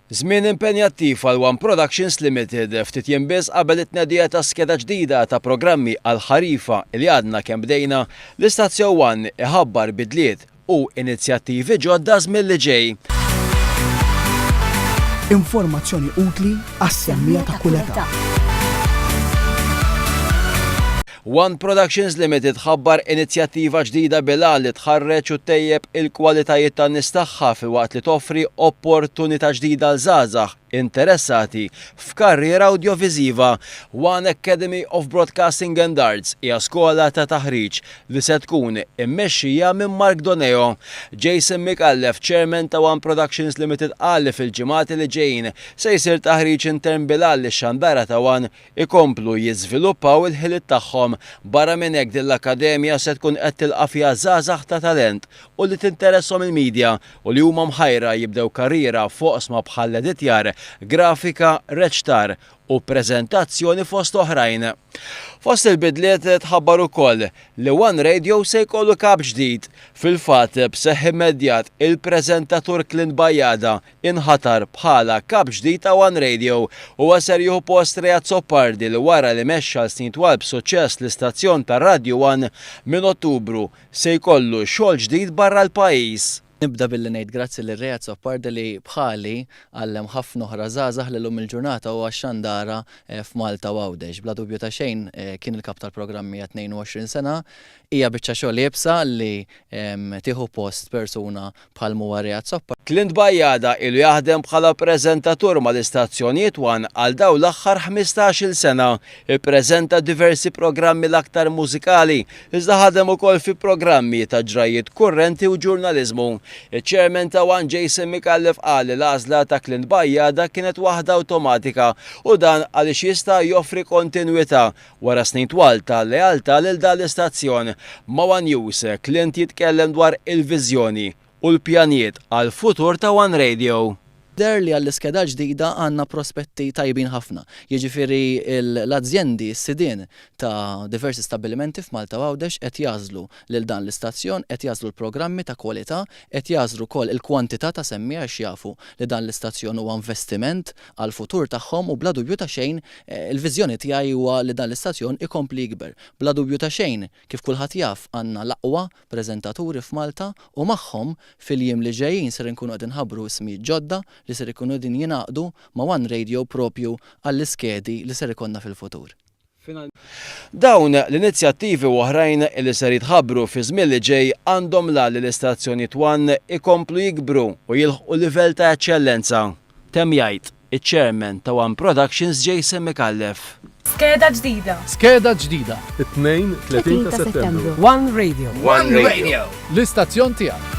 Żmien impenjattiv għal One Productions Limited, ftit jiem biss qabel it-tnedija ta' skeda ġdida ta' programmi għall-ħarifa li għadna kemm bdejna, l-istazzjon One iħabbar bidliet u inizjattivi ġodda żmien li ġej. Informazzjoni utli għas-semmiegħa ta' kull età. One Productions Limited tħabbar inizjattiva ġdida bil-għan li tħarreġ u ttejjeb il-kwalitajiet tan-nies tagħha filwaqt li toffri opportunità ġdida għal żgħażagħ interessati f'karriera awdjoviżiva. One Academy of Broadcasting and Arts hija skola ta' taħriġ li se tkun immexxija minn Mark Doneo. Jason Micallef, Chairman ta' One Productions Limited qal li fil-ġimgħat li ġejjin se jsir taħriġ intern bil-għan li x-xandara ta' One ikomplu jiżviluppaw il-ħiliet tagħhom. Barra minn hekk din l-akkademja se tkun qed tilqa' fiha żgħażagħ ta' talent u li tinteresshom il-media u li huma mħajra jibdew karriera f'oqsma bħall-editjar, grafika, reċtar u preżentazzjoni fost oħrajn. Fost il-bidliet tħabbar ukoll li One Radio se jkollu kap ġdid. Fil-fatt, b'seħħ immedjat, il-preżentatur Clint Bajada inħatar bħala Kap ġdid ta' One Radio. Huwa ser jieħu post Ray Azzopardi li wara li mexxa għal snin twal b'suċċess l-istazzjon tar-Radju One, minn Ottubru se jkollu xogħol ġdid barra l-pajjiż. Nibda billi ngħid grazzi lil Ray Azzopardi li bħali għallem ħafna oħra żgħażagħ li llum il-ġurnata huwa x-xandara f'Malta u Għawdex. Bla dubju ta' xejn kien il-kap tal-programmi għal 22 sena. Hija biċċa xogħol iebsa li tieħu post persuna bħal m'huwa Ray Azzopardi. Clint Bajada ilu jaħdem bħala preżentatur mal-istazzjonijiet one għal dawn l-aħħar 15-il sena. Ippreżenta diversi programmi l-aktar mużikali, iżda ħadem ukoll fi programmi ta' ġrajjiet kurrenti u ġurnaliżmu. Iċ-Chairman ta' one Jason Micallef qal li l-għażla ta' Clint Bajada kienet waħda awtomatika u dan għaliex jista' joffri kontinwità Wara snin twal ta' lealtà lil dan l-istazzjon, ma' one News, Clint jitkellem dwar il-viżjoni u l-pjanijiet għall-futur ta' one Radio. Deher li għall-iskeda l-ġdida għandna prospetti tajbin ħafna. Jiġifieri l-azjendi, s-sidien ta' diversi stabbilimenti f'Malta u Għawdex qed jagħżlu lil dan l-istazzjon, qed jagħżlu l-programmi ta' kwalità, qed jagħżlu wkoll il-kwantità ta' semmiegħa għax jafu li dan l-istazzjon huwa investiment għall-futur tagħhom u bla dubju ta' xejn il-viżjoni tiegħi huwa li dan l-istazzjon ikompli jikber. Bla dubju ta' xejn, kif kulħadd jaf, għandna l-aqwa preżentaturi f'Malta u magħhom fil-jiem li ġejjin ser inkunu qed inħabbru ismijiet ġodda li ser ikunu qegħdin jingħaqdu ma' one Radio proprju għall-iskedi li ser ikollna fil-futur. Dawn l-inizjattivi u oħrajn li ser jitħabbru fiż-żmien li ġej għandhom l-għan li l-istazzjonijiet one ikomplu jikbru u jilħqu livell ta' eċċellenza, temm jgħid iċ-Chairman ta' one Productions Jason Micallef. Skeda ġdida. Skeda ġdida. It-Tnejn 30 ta' Settembru. One Radio. One Radio. L-istazzjon tiegħek.